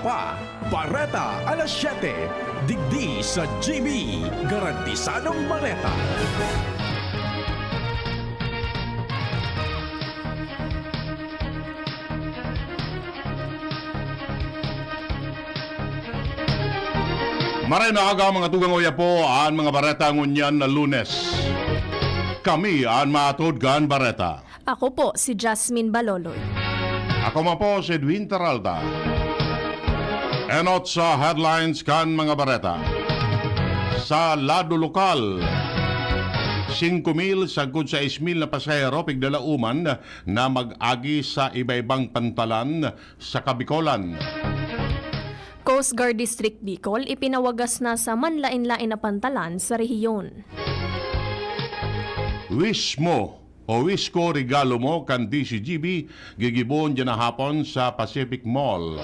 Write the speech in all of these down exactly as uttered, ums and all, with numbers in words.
pa, Bareta alas siyete, digdi sa G B, Garantisadong Bareta. Maray na aga, mga tugang, uya po an mga bareta ngunyan na Lunes. Kami an maatod kan bareta. Ako po si Jasmine Baloloy. Ako man po si Edwin Terralta. Enot sa headlines kan mga bareta. Sa lado lokal, singko mil sagkod sais mil na pasahero pigdalaoman na mag-agi sa iba-ibang pantalan sa Kabikolan. Coast Guard District Bicol ipinawagas na sa manlaen-laen na pantalan sa rehiyon. Wish mo o Wish Ko Regalo Mo kan D C G B, gigibohon diyan na hapon sa Pacific Mall.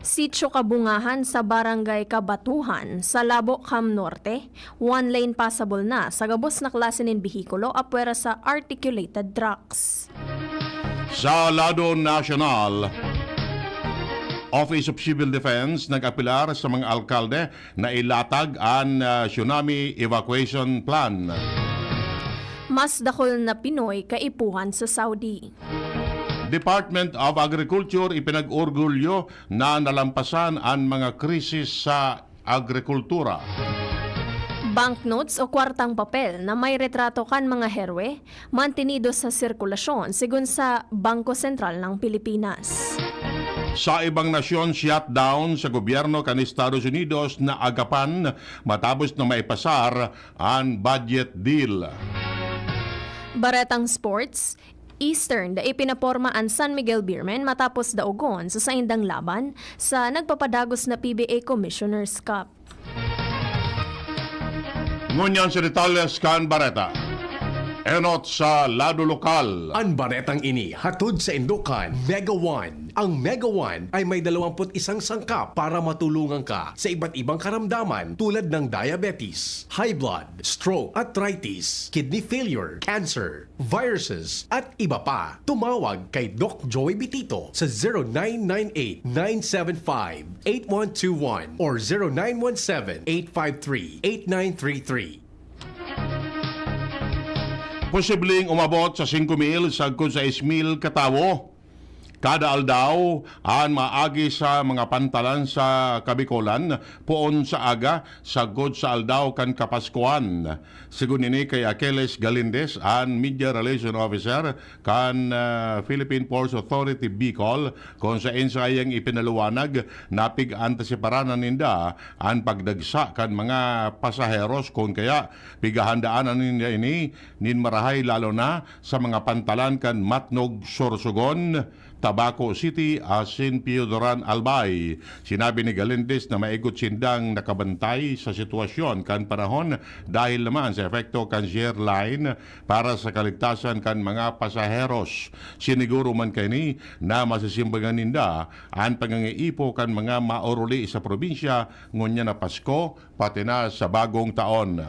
Sitio Kabungahan sa Barangay Kabatuhan, sa Labo, Cam Norte, one lane passable na sa gabos na klase nin behikulo apwera sa articulated trucks. Sa lado nasyonal, Office of Civil Defense nag-apelar sa mga alkalde na ilatag an, ah, tsunami evacuation plan. Mas dakul na Pinoy kaipuhan sa Saudi. Department of Agriculture ipinag-orgulyo na nalampasan an mga krisis sa agrikultura. Banknotes o kwartang papel na may retrato kan mga heroe mantinido sa sirkulasyon, sigon sa Bangko Sentral ng Pilipinas. Sa ibang nasyon, shutdown sa gobyerno kan Estados Unidos naagapan matapos na maipasar an budget deal. Baretang sports, Eastern, dai pinaporma an San Miguel Beermen matapos daogon sa saindang laban sa nagpapadagos na P B A Commissioner's Cup. Ngunyan sa detalles kan bareta. Enot sa lado lokal. An baretang ini hatod saindo kan Mega One. Ang Mega One ay may dalawampu't isang sangkap para matulungan ka sa iba't ibang karamdaman tulad ng diabetes, high blood, stroke, arthritis, kidney failure, cancer, viruses, at iba pa. Tumawag kay Doc Joey Bitito sa zero nine nine eight, nine seven five, eight one two one or zero nine one seven, eight five three, eight nine three three. Posibleng umabot sa singko mil sagkod sais mil ka tawo kada aldaw an maagi sa mga pantalan sa Kabikolan, poon sa aga, sagkod sa aldaw kan Kapaskuhan. Sigon ini kay Achilles Galindez, an Media Relation Officer kan, ah, Philippine Ports Authority Bicol, kun saen saiyang ipinaluwanag na pig-antisiparan na ninda an pagdagsa kan mga pasaheros kun kaya pighahandaan na ninda ini nin marahay, lalo na sa mga pantalan kan Matnog, Sorsogon, Tabaco City asin Piodoran, Albay. Sinabi ni Galindez na maigot sindang nakabantay sa sitwasyon kan panahon dahil naman sa epekto kan shear line para sa kaligtasan kan mga pasaheros. Siniguro man kaini na masisimbagan ninda an pangangaipo kan mga maoruli sa probinsya ngunyan na Pasko, pati na sa bagong taon.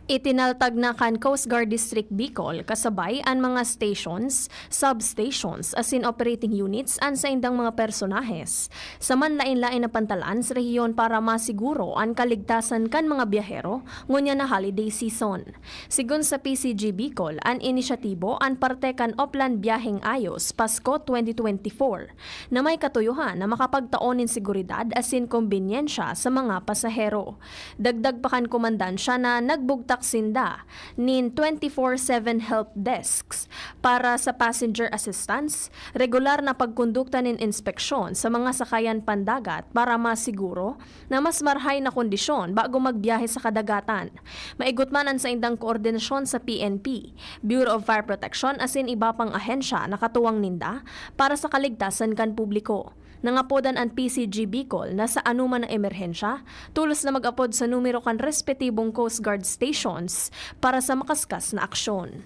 Itinaltag na kan Coast Guard District Bicol kasabay an mga stations, substations asin operating units an saindang mga personahes sa manlaen-laen na pantalan sa rehiyon para masiguro an kaligtasan kan mga biyahero ngunyan na holiday season. Sigon sa P C G Bicol, an inisyatibo an parte kan Oplan Biyaheng Ayos, Pasko twenty twenty-four, na may katuyohan na makapagtao nin seguridad asin kombinyensya sa mga pasahero. Dagdag pa kan komandansya na nagbugtak sinda nin twenty-four seven help desks para sa passenger assistance, regular na pagkondukta nin inspeksyon sa mga sakayan pandagat para masiguro na mas marahay na kondisyon bago magbiyahe sa kadagatan. Maigot man an saindang koordinasyon sa P N P, Bureau of Fire Protection asin iba pang ahensya na katuwang ninda para sa kaligtasan kan publiko. Nangapodan an P C G Bicol na sa anoman na emerhensya, tolos na mag-apod sa numero kan respetibong Coast Guard stations para sa makaskas na aksyon.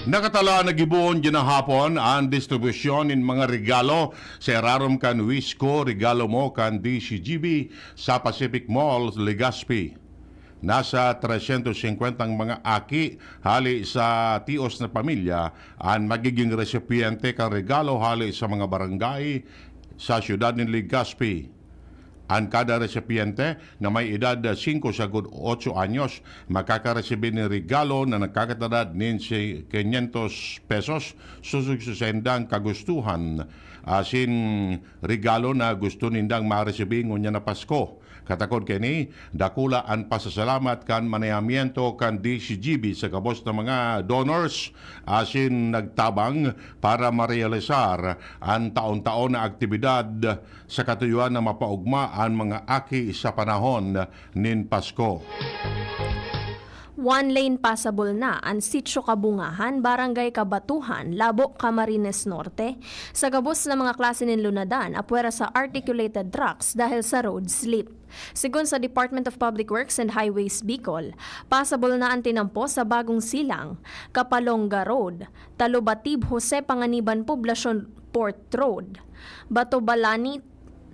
Nakatala na gibohon diyan na hapon an distribusyon nin mga regalo sa irarom kan Wish Ko Regalo Mo kan D C G B sa Pacific Mall, Legazpi. Nasa tresyentos singkwentang mga aki hale sa tios na pamilya an magigin resipyente kan regalo hale sa mga barangay sa siyudad nin Legazpi. An kada resipyente na may edad singko sagkod otso anyos makakaresibi nin regalo na nagkakatada nin si quinientos pesos, sosog sa saindang kagustuhan, asin regalo na gusto nindang maresibi ngunyan na Pasko. Katakod kaini, dakula an pasasalamat kan manayamiento kan D C G B sa gabos na mga donors asin nagtabang para marealisar an taon-taon na aktibidad sa katuyoan na mapaogma an mga aki sa panahon nin Pasko. One lane passable na an Sitio Kabungahan, Barangay Kabatuhan, Labo, Camarines Norte, sa gabos na mga klase nin lunadan apwera sa articulated trucks dahil sa road slip. Sigon sa Department of Public Works and Highways Bicol, passable na an tinampo sa Bagong Silang, Kapalonga Road, Talubatib Jose Panganiban Poblacion Port Road, Batobalani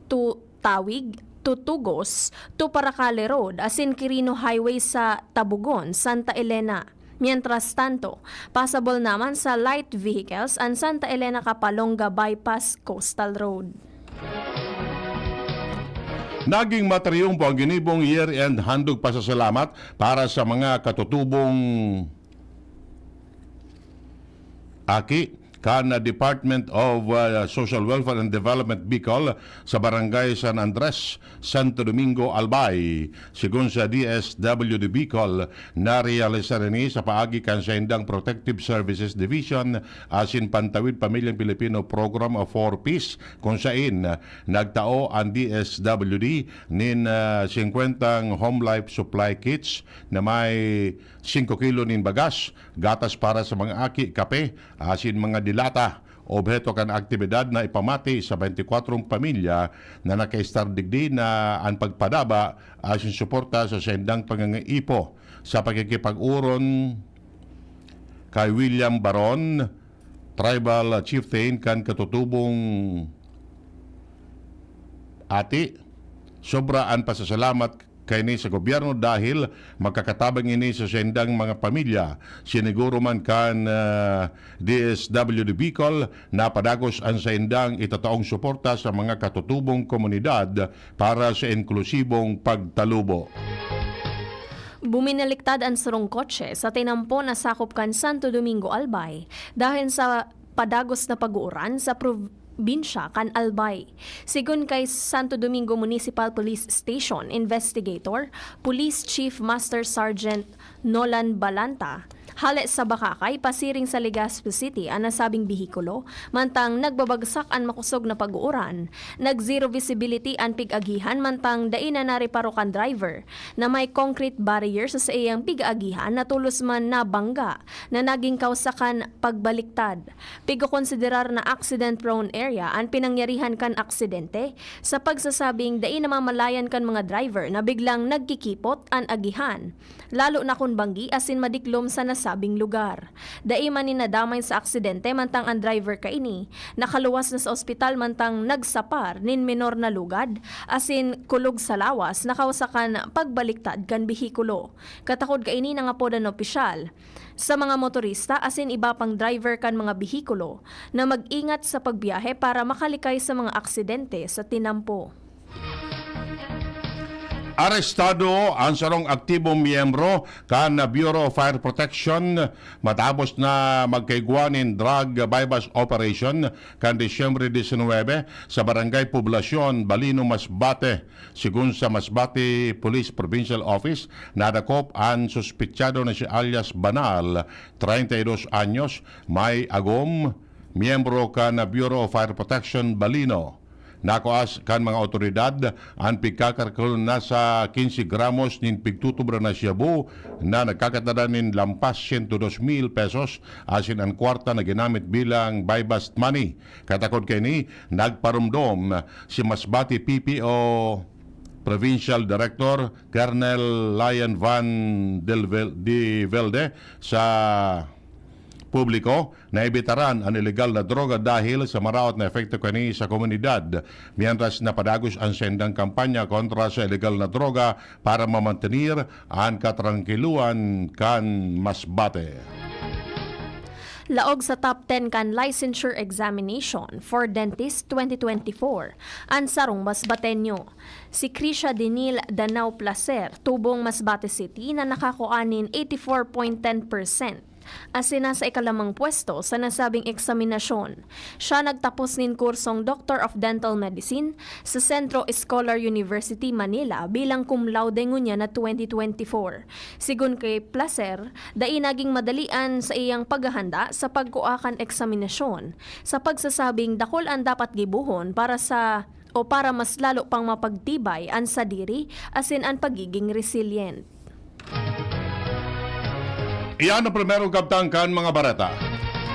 to Tawig, Tutugos, to Paracale Road, asin Quirino Highway sa Tabugon, Santa Elena. Mientras tanto, pasabol naman sa light vehicles an Santa Elena Kapalonga Bypass Coastal Road. Naging matriyumpo ang ginibong year-end handog pasasalamat para sa mga katutubong aki kan Department of uh, Social Welfare and Development Bicol sa Barangay San Andres, Santo Domingo, Albay. Sigon sa D S W D Bicol, narealisar ini sa paagi kan saindang Protective Services Division asin Pantawid Pamilyang Pilipino Program of Four Ps, kun sain nagtao an D S W D nin uh, singkwentang home life supply kits na may singko kilo nin bagas, gatas para sa mga aki, kape, asin mga dilata. Obheto kan aktibidad na ipamati sa baynti kwatro pamilya na nakaistar digdi na an pagpadaba asin suporta sa saindang pangangaipo sa pakikipag-oron kay William Baron, tribal chieftain kan katutubong Ati. Sobra an pasasalamat kaini sa gobyerno dahil magkakatabang ini sa saindang mga pamilya. Siniguro man kan uh, D S W D Bicol na padagos an saindang itataong suporta sa mga katutubong komunidad para sa inklusibong pagtalubo. Buminaliktad an sarong kotse sa tinampo na sakop kan Santo Domingo, Albay, dahil sa padagos na pag-uuran sa probinsya kan Albay. Sigon kay Santo Domingo Municipal Police Station Investigator, Police Chief Master Sergeant Nolan Balanta, hale sa Bacacay pasiring sa Legazpi City an nasabing behikulo, mantang nagbabagsak an makosog na pag-uuran, nag-zero visibility an pig-agihan mantang dai na nareparo kan driver na may concrete barrier sa saiyang pig-aagihan na tolos man nabangga na naging kawsa kan pagbaliktad. Pigokonsiderar na accident-prone area an pinangyarihan kan aksidente, sa pagsasabing dai namamalayan kan mga driver na biglang nagkikipot an agihan, lalo na kun banggi asin madiklom sa nasabing lugar. Dai man nin nadamay sa aksidente mantang an driver kaini nakaluwas na sa ospital mantang nagsapar nin menor na lugad asin kulog sa lawas na kawsa kan pagbaliktad kan behikulo. Katakod kaini nangapod an opisyal sa mga motorista asin iba pang driver kan mga behikulo na mag-ingat sa pagbiyahe para makalikay sa mga aksidente sa tinampo. Arestado ang sarong aktibong miyembro kan Bureau of Fire Protection matapos na magkaigwa nin drug buy-bust operation kan Disyembre disinwebe sa Barangay Poblacion, Balino, Masbate. Sigon sa Masbate Police Provincial Office, nadakop an suspitsado na si alias Banal, treinta y dos anyos, may agom, miyembro kan Bureau of Fire Protection, Balino. Nakuas kan mga awtoridad an pigkakarakol na sa quince gramos nin pigtutubra na shabu na nagkakatada nin lampas sento dos mil pesos asin an kwarta na ginamit bilang buy-bust money. Katakod kaini, nagparomdom si Masbate P P O Provincial Director Colonel Lion Van Del Vel- de Velde sa publiko na ibitaran an ilegal na droga dahil sa maraot na epekto kani sa komunidad, mientras na padagos an saindang kampanya kontra sa ilegal na droga para mamantenir an katrangkiluan kan Masbate. Laog sa top ten kan Licensure Examination for Dentist twenty twenty-four an sarong Masbateño, si Krisha Denil Danao Placer, tubong Masbate City, na nakakua nin eighty-four point ten percent. Asin nasa ikalamang pwesto sa nasabing eksaminasyon. Siya nagtapos nin kursong Doctor of Dental Medicine sa Centro Escolar University, Manila, bilang cum laude ngunyan na twenty twenty-four. Sigon ki Placer, dai naging madali an saiyang paghahanda sa pagkua kan eksaminasyon, sa pagsasabing dakul an dapat gibohon para sa, o para mas lalo pang mapagtibay an sadiri asin an pagiging resilient. Iyan ang primerong kabtang kan mga bareta.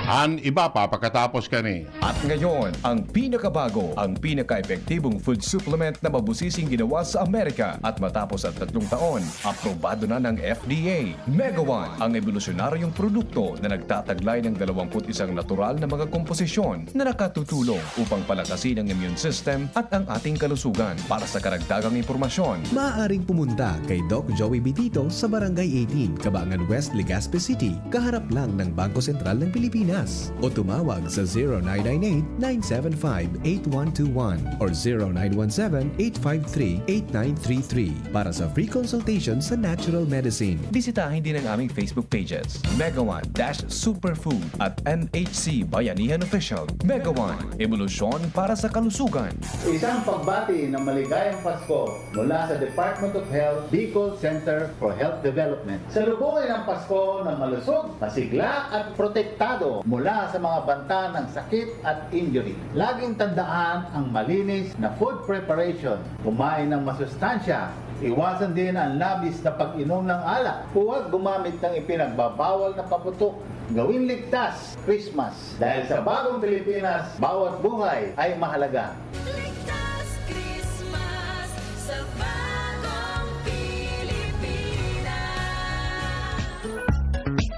An iba pa pakatapos kani. At ngayon, ang pinakabago, ang pinaka-epektibong food supplement na mabusising ginawa sa Amerika. At matapos ang tatlong taon, aprobado na ng F D A. Mega One, ang ebolusyonaryong produkto na nagtataglay ng dalawampu't isang natural na mga komposisyon na nakatutulong upang palakasin ang immune system at ang ating kalusugan. Para sa karagdagang impormasyon, maaaring pumunta kay Doc Joey Bitito sa Barangay eighteen, Kabangan West, Legazpi City, kaharap lang ng Bangko Sentral ng Pilipinas. O tumawag sa zero nine nine eight, nine seven five, eight one two one or zero nine one seven, eight five three, eight nine three three para sa free consultation sa natural medicine. Bisitahin din ang aming Facebook pages, Mega One dash Superfood at M H C Bayanihan Official. Mega One, ebolusyon para sa kalusugan. Isang pagbati ng maligayang Pasko mula sa Department of Health, Bicol Center for Health Development. Salubungin ang Pasko ng malusog, masigla at protektado mula sa mga banta ng sakit at injury. Laging tandaan ang malinis na food preparation. Kumain ng masustansya. Iwasan din ang labis na pag-inom ng alak. Huwag gumamit ng ipinagbabawal na paputok. Gawin ligtas Christmas. Dahil sa bagong Pilipinas, bawat buhay ay mahalaga. Ligtas Christmas sa bagong Pilipinas.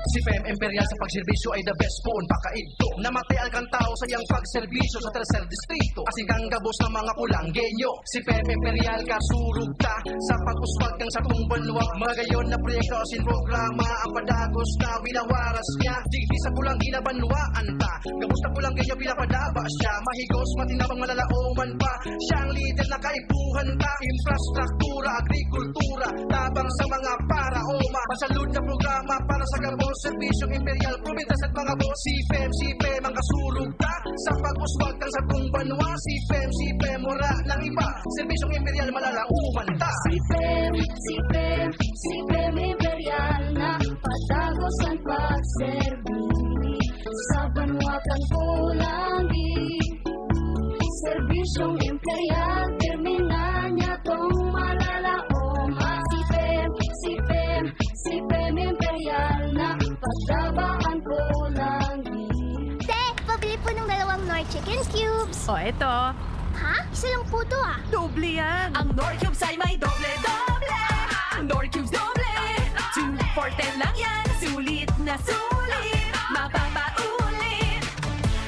Si P M Imperial sa pagserbisyo ay the best poon pakaidto. Namatay ang kantao sa iyang pagserbisyo sa tercer distrito. Asin kang gabos ng mga pulanggenyo. Si P M Imperial kasurog ta sa pag-uswag kan satong banwa. Magayon na proyekto asin programa ang padagos na winawaras niya. Digdi sa Pulanggi na banwaan ta. Gabos na Pulanggenyo pinapadaba siya. Mahigos, matinabang, malalaoman pa. Siya ang lider na kaipuhan ta. Infrastruktura, agrikultura, tabang sa mga paraoma. Pasalud na programa para sa gabos, serbisyong imperial, probinsyas at mga boss. Si P M, si P M ang kasurog ta sa pag-uswag kan satong banwa. Si P M, si P M, wala nang iba. Serbisyong imperial, malalaoman ta. Si P M, si P M, si P M Imperial na padagos ang pagserbi sa banwa kan Pulanggi. Serbisyong imperial, pirmi na niya tong malalaom. Si P M, si P M, si P M Imperial na pagdabaan Pulanggi. Te, pabili po ng dalawang Knorr Chicken Cubes. O, eto. Ha? Isa lang po to ah. Doble yan. Ang Knorr Cubes ay may doble-doble. Knorr Cubes doble. Two for ten lang yan. Sulit na sulit. Mapapaulit.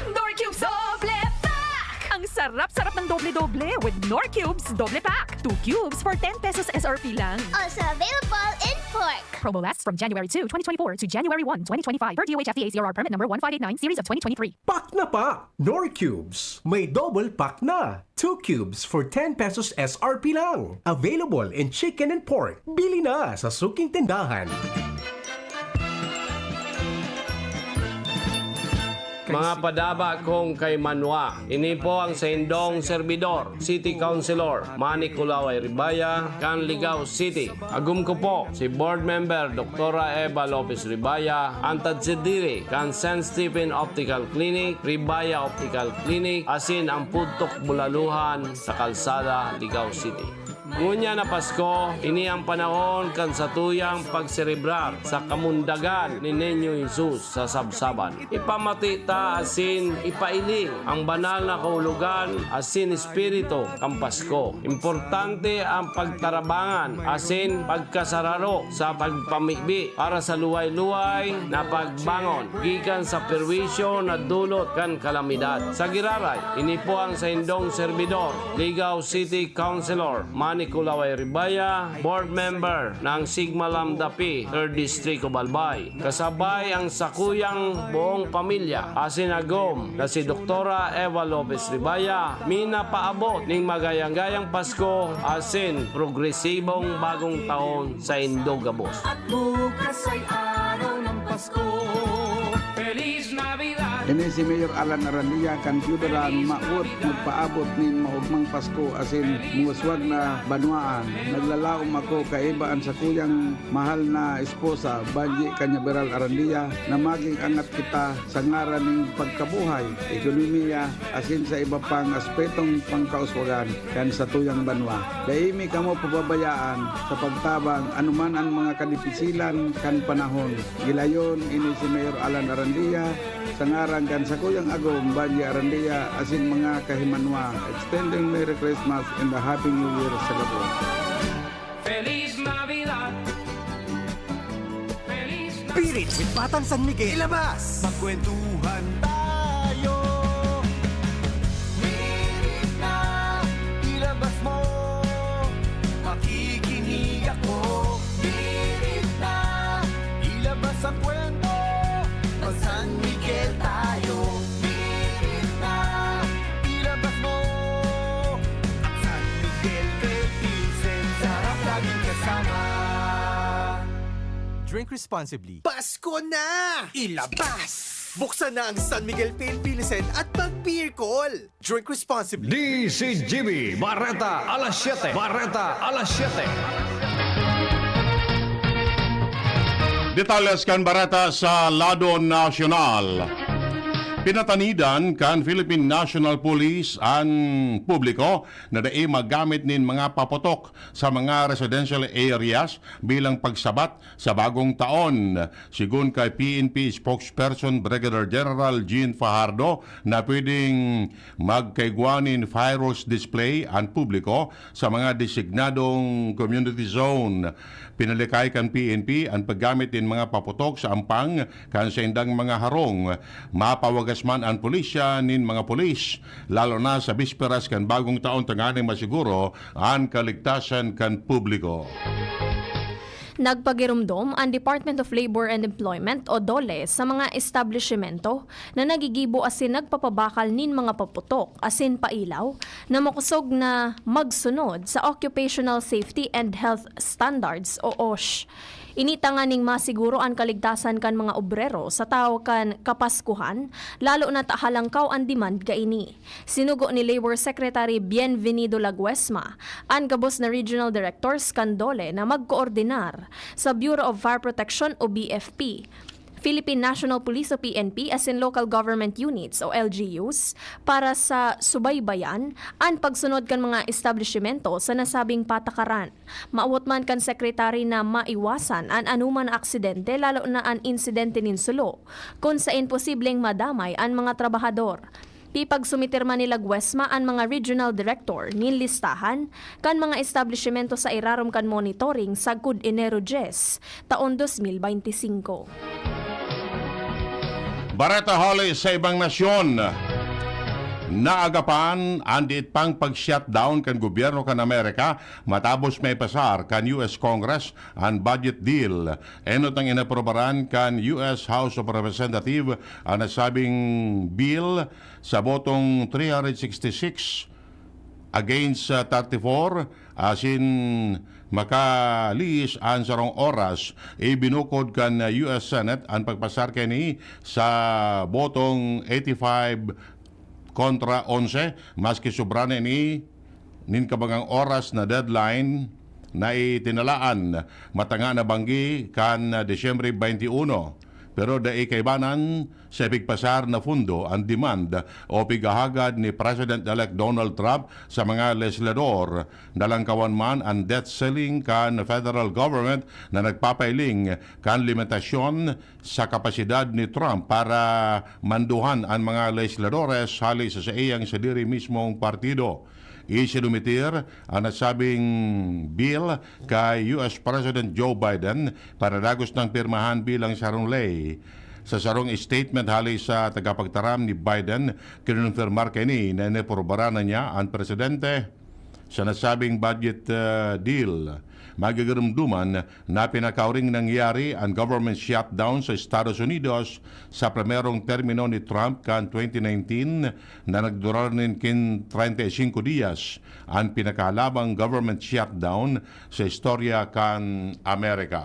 Knorr Cubes doble pack. Ang sarap-sarap ng doble-doble with Knorr Cubes doble pack. Two cubes for ten pesos S R P lang. Also available in pork. Promo lasts from January two, twenty twenty-four to January one, twenty twenty-five, per D O H F T A C R R permit number one five eight nine, series of twenty twenty-three. Pack na pa! Knorr Cubes, may double pack na. Two cubes for ten pesos S R P lang. Available in chicken and pork. Bili na sa suking tindahan. Mga padaba kong kaimanwa, ini po ang saindong serbidor, City Councilor Manny Kulaway Ribaya, kan Ligao City. Agom ko po si Board Member Doktora Eva Lopez Ribaya, an tagsadiri kan Saint Stephen Optical Clinic, Ribaya Optical Clinic, asin ang Pudtok Bulaluhan sa Kalsada, Ligao City. Ngunyan na Pasko, ini ang panahon kan satuyang pagserebrar sa kamundagan ni Niño Jesus sa sabsaban. Ipamati ta asin ipailing ang banal na kahulogan asin espiritu kan Pasko. Importante ang pagtarabangan asin pagkasararo sa pagpamibi para sa luway-luway na pagbangon gikan sa perwisyo na dulot kan kalamidad. Sa giraray, ini po ang saindong serbidor, Ligao City Councilor Manny Kulaway Ribaya, board member ng Sigma Lambda Pi, Third District of Albay. Kasabay ang sakuyang buong pamilya, asin agom na si Doktora Eva Lopez Ribaya, minapaabot ning magayang-gayang Pasko asin progresibong bagong taon saindo gabos. At bukas ay araw ng Pasko. Feliz Navidad. Ini si Mayor Alan Arandia kan Piudaran, maot magpaabot nin maogmang Pasko asin muwaswag na banwaan. Naglalaom ako kaiba an sakuyang mahal na esposa, Banji Cañaveral Arandia, na maging angat kita sa ngaran nin pagkabuhay, ekonomiya, asin sa iba pang aspetong pangkauswagan kan satuyang banwa. Dai mi kamo pababayaan sa pagtabang anuman an mga kadipisilan kan panahon. Gilayon ini si Mayor Alan Arandia, sa ngaran kan sakuyang agom, Banji Arandia, asin mga kahimanwa. Extending Merry Christmas and a Happy New Year sa gabos. Feliz Navidad. Feliz Spirit with Batang San Miguel. Ilabas! Magkwentuhan tayo. Mirit na, ilabas mo. Makikinig ako. Mirit na, ilabas ang kwento. Mag San Miguel tayo. Mirit na, ilabas mo. San Miguel Pale Pilsen, sarap laging kasama. Drink responsibly. Pasko na! Ilabas! Buksan na ang San Miguel Pale Pilsen at mag-beer call! Drink responsibly. D C G B, Bareta alas siyete. Bareta alas siyete. Detalles kan bareta sa lado nasyonal. Pinatanidan kan Philippine National Police an publiko na dai maggamit nin mga paputok sa mga residential areas bilang pagsabat sa bagong taon. Sigon kay P N P spokesperson Brigadier General Jean Fajardo, na pwedeng magkaigwa nin fireworks display an publiko sa mga designadong community zone. Pinalikay kan P N P an paggamit nin mga paputok sa ampang kan saindang mga harong. Mapawagas man an pulisya nin mga pulis, lalo na sa bisperas kan bagong taon, tanganing masiguro an kaligtasan kan publiko. Nagpagiromdom an Department of Labor and Employment o DOLE sa mga establisimento na nagigibo asin nagpapabakal nin mga paputok asin pailaw na makosog na magsunod sa Occupational Safety and Health Standards o OSH. Ini tanganing masiguro an kaligtasan kan mga obrero sa tahaw kan Kapaskuhan, lalo na ta halangkaw an demand kaini. Sinugo ni Labor Secretary Bienvenido Laguesma an gabos na regional directors kan DOLE na magkoordinar sa Bureau of Fire Protection o B F P, Philippine National Police o P N P asin local government units o L G Us para sa subaybayan an pagsunod kan mga establisimento sa nasabing patakaran. Maawot man kan Secretary na maiwasan an anoman na aksidente, lalo na an insidente nin sulo, kun saen posibleng madamay an mga trabahador. Ipagsumiter man ni Laguesma an mga regional director nin listahan kan mga establisimento sa irarom kan monitoring sagkod Enero dyes, taon dos mil beinti singko. Bareta hale sa ibang nasyon. Naagapan an diit pang pag-shutdown kan gobyerno kan Amerika matapos maipasar kan U S Congress an budget deal. Enot ang inaprobaran kan U S House of Representative an nasabing bill sa botong three hundred sixty-six against, ah, thirty-four, asin makalihis an sarong oras. Ibinukod kan, ah, U S Senate an pagpasar kaini sa botong eighty-five kontra onse, maski sobra na ini nin kabangang oras na deadline na itinalaan, matanga na banggi kan, ah, Disyembre twenty-one. Pero dai kaibanan sa ipigpasar na pondo an demand o pighahagad ni President-elect Donald Trump sa mga legislador. Nalangkawan man an debt ceiling kan federal government na nagpapailing kan limitasyon sa kapasidad ni Trump para manduhan an mga legisladores hali sa saiyang sadiri mismong partido. Isinumitir an nasabing bill kay U S President Joe Biden para dagos nang pirmahan bilang sarong ley. Sa sarong statement hali sa tagapagtaram ni Biden, kinonfirmar kaini na inaprobaran na niya an presidente sa nasabing budget, ah, deal. Magigirumduman na pinakauring nangyari an government shutdown sa Estados Unidos sa primerong termino ni Trump kan twenty nineteen na nagdurar nin kin treinta y cinco dias, an pinakahalabang government shutdown sa istorya kan Amerika.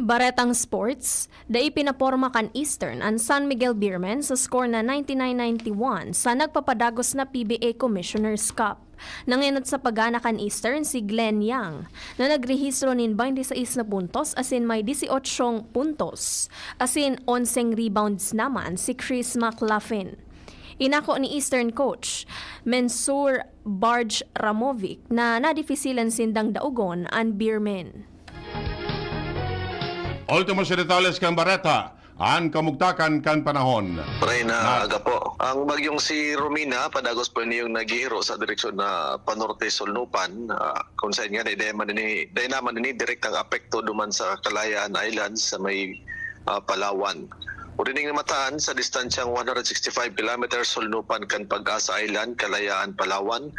Baretang sports, dai pinaporma kan Eastern an San Miguel Beermen sa score na ninety-nine ninety-one sa nagpapadagos na P B A Commissioner's Cup. Nangenot sa pagana kan Eastern si Glenn Yang, na nagrehistro nin twenty-six na puntos asin may dieciocho puntos, asin onseng rebounds naman si Chris McLaughlin. Inako ni Eastern coach Mensur Barj Ramovic na nadifisilan sindang daogon an Beermen. Ultimo sa detalles kan bareta, an kamugtakan kan panahon. Pre na aga po. Ang bagyong si Romina, padagos po niyong naghihiro sa direksyon na panorte Solnupan, ah, kung saan nga dai man ini, dai naman ini direktang apekto duman sa Kalayaan Islands sa may, ah, Palawan. Urining namataan sa distansyang one hundred sixty-five kilometers Solnupan kan Pag-asa Island, Kalayaan, Palawan,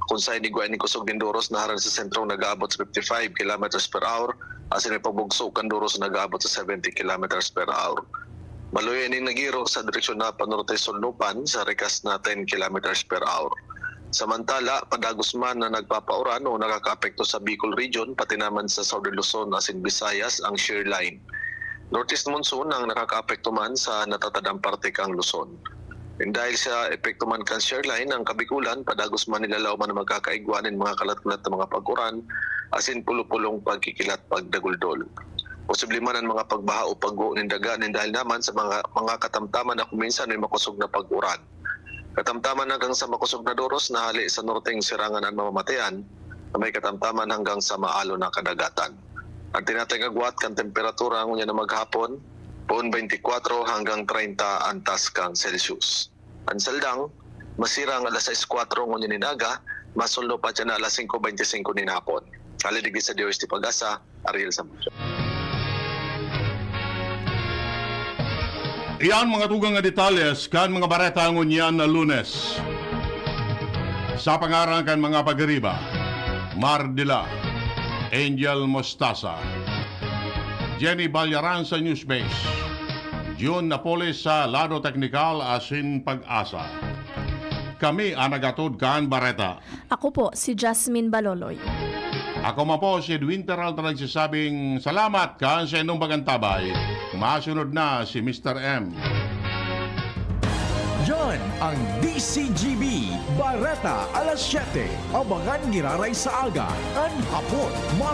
kung saan igwa ning kusog nin doros na harang sa sentrong nag-aabot sa fifty-five kilometers per hour, asin may pagbugso kan doros na nag-aabot sa seventy kilometers per hour. Maluya ning nagiro sa direksyon na panorte Solnupan sa rikas na ten kilometers per hour. Samantala, padagos man na nagpapauran o nakakaapekto sa Bicol Region, pati naman sa Southern Luzon asin Visayas ang shear line. Northeast monsoon ang nakakaapekto man sa natatadang parte kang Luzon. Dahil sa epekto man kan shear line, ang Kabikulan padagos man nilalaoman na magkakaigwa nin mga kalat-kalat na mga pag-uran asin pulo-pulong pagkikilat pagdaguldol. Posible man ang mga pagbaha o pagguho nin daga nin dahil naman sa mga, mga katamtaman na kuminsan may makosog na pag-uran. Katamtaman hanggang sa makosog na doros na hali sa norteng sirangan an mamamatean na may katamtaman hanggang sa maalon na kadagatan. An tinatayong agwat kan temperatura ngunyan na maghapon, poon twenty-four hanggang treinta an taskang Celsius. An saldang, masirang alas sais kuwatro ngunyan nin aga, masulno pa dyan na alas singko beintisinko nin hapon. Hali digdi sa D O S T Pag-asa, Ariel Samudio. Iyan mga tugang nga detalles kan mga bareta ngunyan na Lunes. Sa pangaran kan mga pagariba, Mar Dila, Angel Mostasa, Jenny Balyaran sa Newsbase, June Napoles sa lado teknikal asin Pag-asa. Kami an naghatod kan bareta. Ako po si Jasmine Baloloy. Ako man po si Edwin Peralta nagsasabing salamat kan sa inyong pag-antabay. Masunod na si Mister M. Yan ang D C G B, Bareta alas siyete. Abangan giraray sa aga, an hapon. Mas